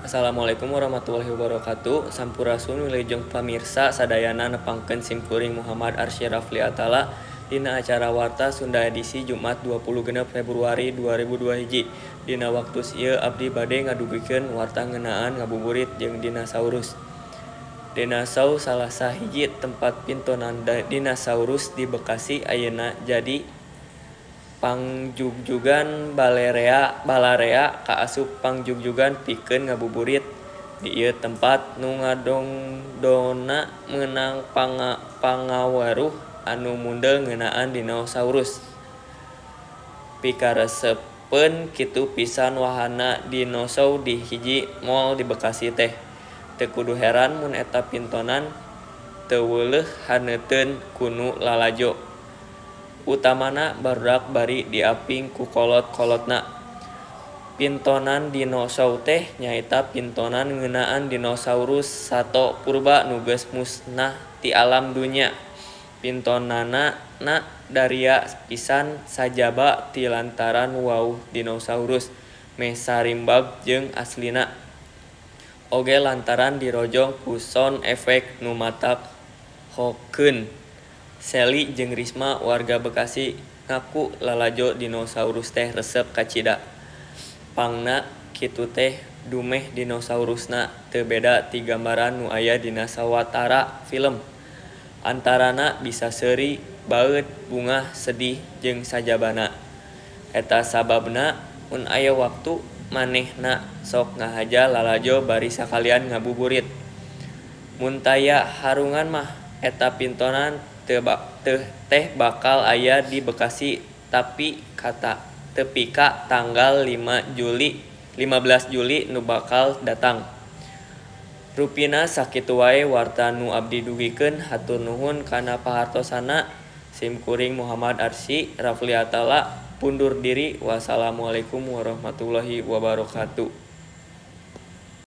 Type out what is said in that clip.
Assalamualaikum warahmatullahi wabarakatuh. Sampurasun, wilujeng pamirsa sadayana. Nepangkeun simkuring Muhammad Arsy Rafli Atala dina acara Warta Sunda edisi Jumat 26 Februari 2002 hiji. Dina waktu ieu abdi bade ngadugikeun warta ngeunaan ngabuburit jeung dinosaurus. Dinosaur, salah sahiji tempat pintonan dinosaurus di Bekasi, ayeuna jadi pangjugjugan balarea kaasup pangjugjugan pikeun ngabuburit. Di ieu tempat nu ngadongdona meunang pangaweruh anu mundel ngeunaan dinosaurus. Pikaresepeun kitu pisan wahana Dinosow di hiji mall di Bekasi teh. Teu kudu heran mun eta pintonan teu weuleuh haneuteun ku nu lalajo. Utamana barudak bari diaping ku kolot-kolotna. Pintonan Dinosow teh nyaeta pintonan ngeunaan dinosaurus, sato purba nu geus musnah ti alam dunya. Pintonanna daria pisan sajaba ti lantaran wawuh dinosaurus meh sarimbag jeung aslina. Oge lantaran dirojong ku sound effect nu matak hokeun. Seli jeung Risma, warga Bekasi, ngaku lalajo dinosaurus teh resep kacida. Pangna kitu teh dumeh dinosaurusna teu beda ti gambaran nu aya dina sawatara film. Antarana bisa seuri, baeud, bungah, sedih jeung sajabana. Eta sababna mun aya waktu manehna sok ngahaja lalajo bari sakalian ngabuburit. Mun taya harungan mah eta pintonan teh bakal aya di Bekasi tepi ka tanggal 5 Juli 15 Juli nu bakal datang. Rupina sakitu wae warta nu abdi dugikeun, hatur nuhun kana pahartosanna. Sim kuring Muhammad Arsy Rafli Atala undur diri, wassalamualaikum warahmatullahi wabarakatuh.